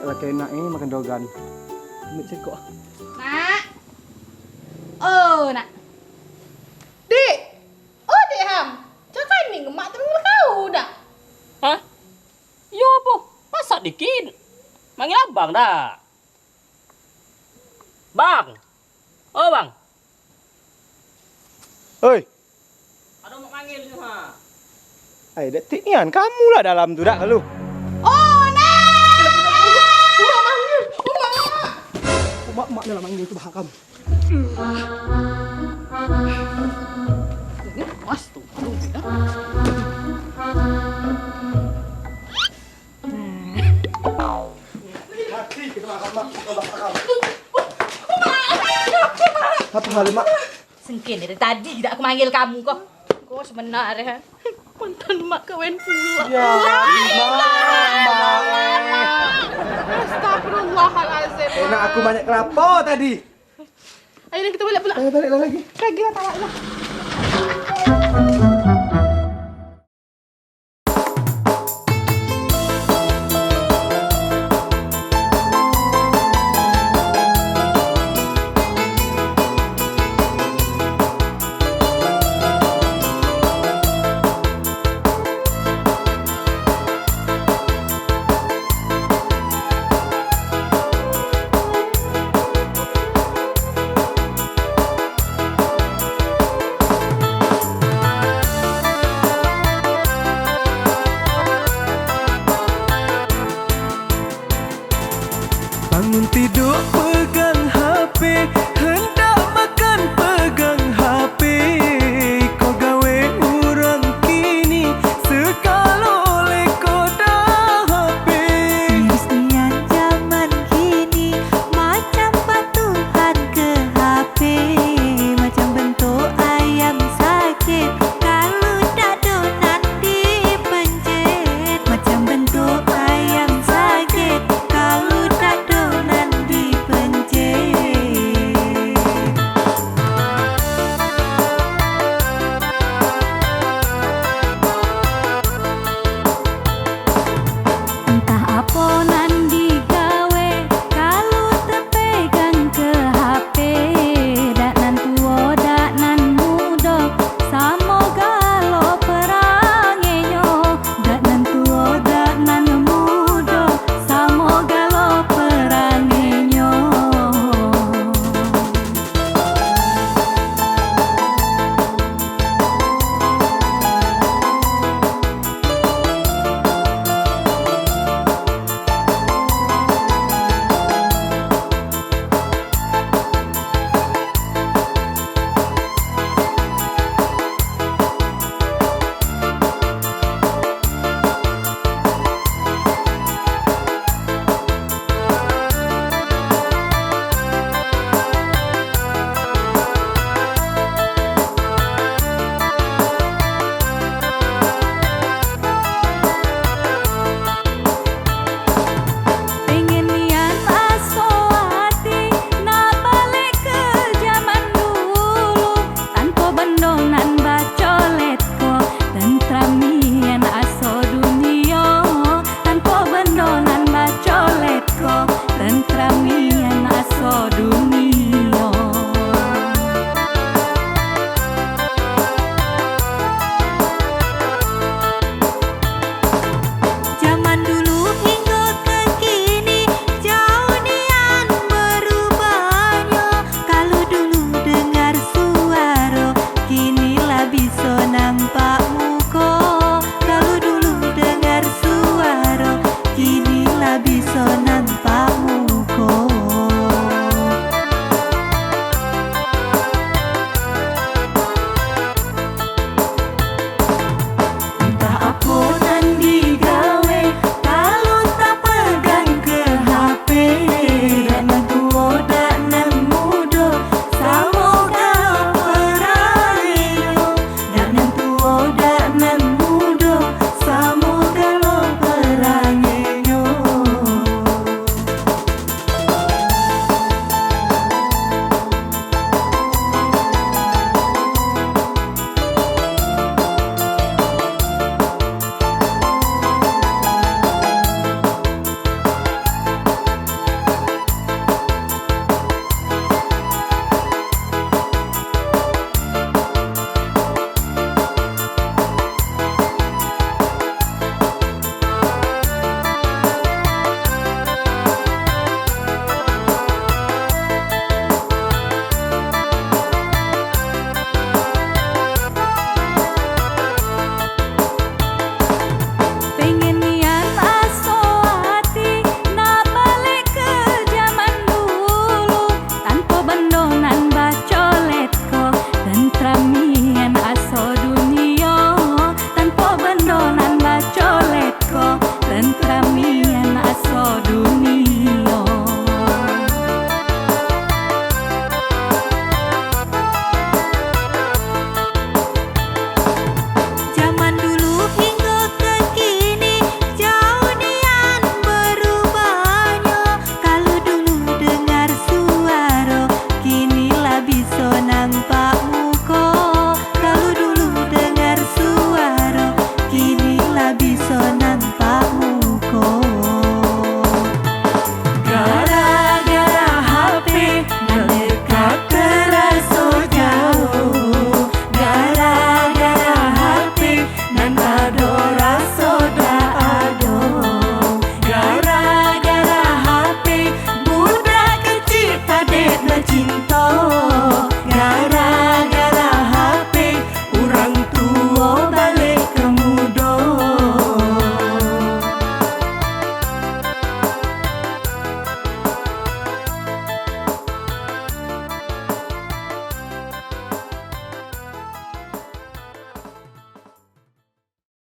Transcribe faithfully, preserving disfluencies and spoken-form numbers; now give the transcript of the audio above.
Laki enak eh makan dogan. Ambil siko. Nak. Oh, nak. Dik. Oh, Dik Ham. Cakaning emak tu kau dah. Hah? Yo apo? Masak dikit. Manggil abang dah. Bang. Oh, bang. Oi. Ado mak manggil tu, ha. Ai, dak tik nian, kamu lah dalam tu dak lu. Oh, nah. Mak manggil. Mak. Mak, mak dah lah manggil tu, bah, kamu. Ini pas tu. Aduh, beda. Mati kita makan, Mak. Kita makan. Apa hal, Mak? Sengkin dari tadi dak aku manggil kamu kok. Kok sebenarnya mantan mak kawin pula. Ya, Mak, Mak. Astagfirullahalazim. Enak aku banyak kelapa tadi. Ayo kita balik pula. Ayo balik lagi. Lagi lah, talak lah. Bangun tiduk pegang H P, hendak